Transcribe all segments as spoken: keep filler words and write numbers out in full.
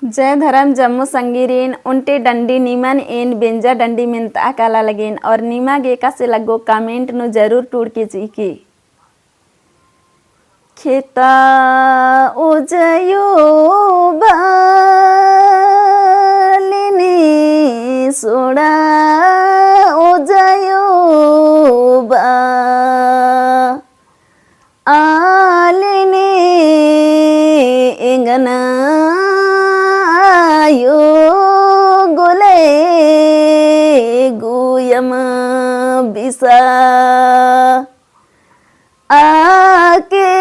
जय धरम जम्मो संगीरिन, ओन्टे डंडी निमन एन बेंजा डंडी मेन्ता काला लगेन, और निमा गे एकासे लग्गो comment नू जरूर टूड़के चिके। खेता ओजयो बालिनी सोड़ा ओजयो बा आलिनी एंगन आयो गोले गुयम बिसा आके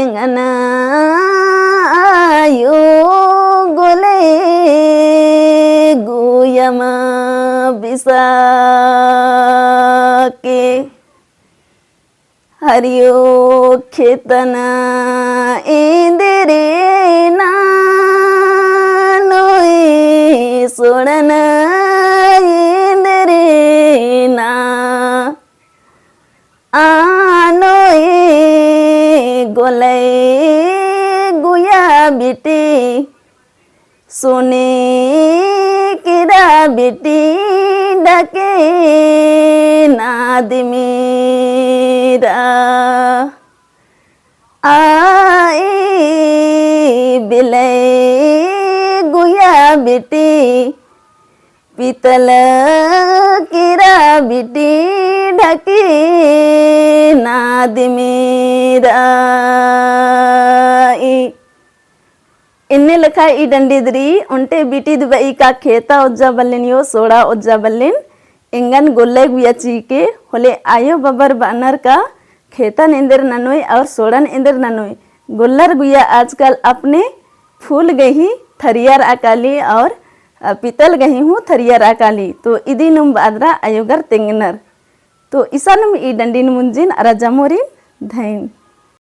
एंगन आयो गोले गुयम बिसा के हरियो खेतन एन्देरे ना नोई सोड़न एन्देरे ना आनोई गोलई गुया बिटी सोने केरा बिटी डके नादिमीरा आई बिलई गुया बिटी पीतल केरा बिटी ढकी नादिमीरा ई। एन्ने लेखा ई डंडी दरी ओन्टे बिटी दुबई का खेता ओज्जा बल्लिन यो सोड़ा ओज्जा बल्लिन एंगन गोल्लय गुया चीके होले आयो बबर बानर का खेतन एन्देर ननोय और सोड़न एन्देर ननोय। गोल्लर गुया आजकल अपने फूल गही थरियर आकाली और, अ, पीतल गही हूँ थरियर आकाली। तो इदी नुम बादरा अयोगर तेंगनर। तो इसा नुम ई डंडी नुम मुंजिन अरा जमोरिन धैन।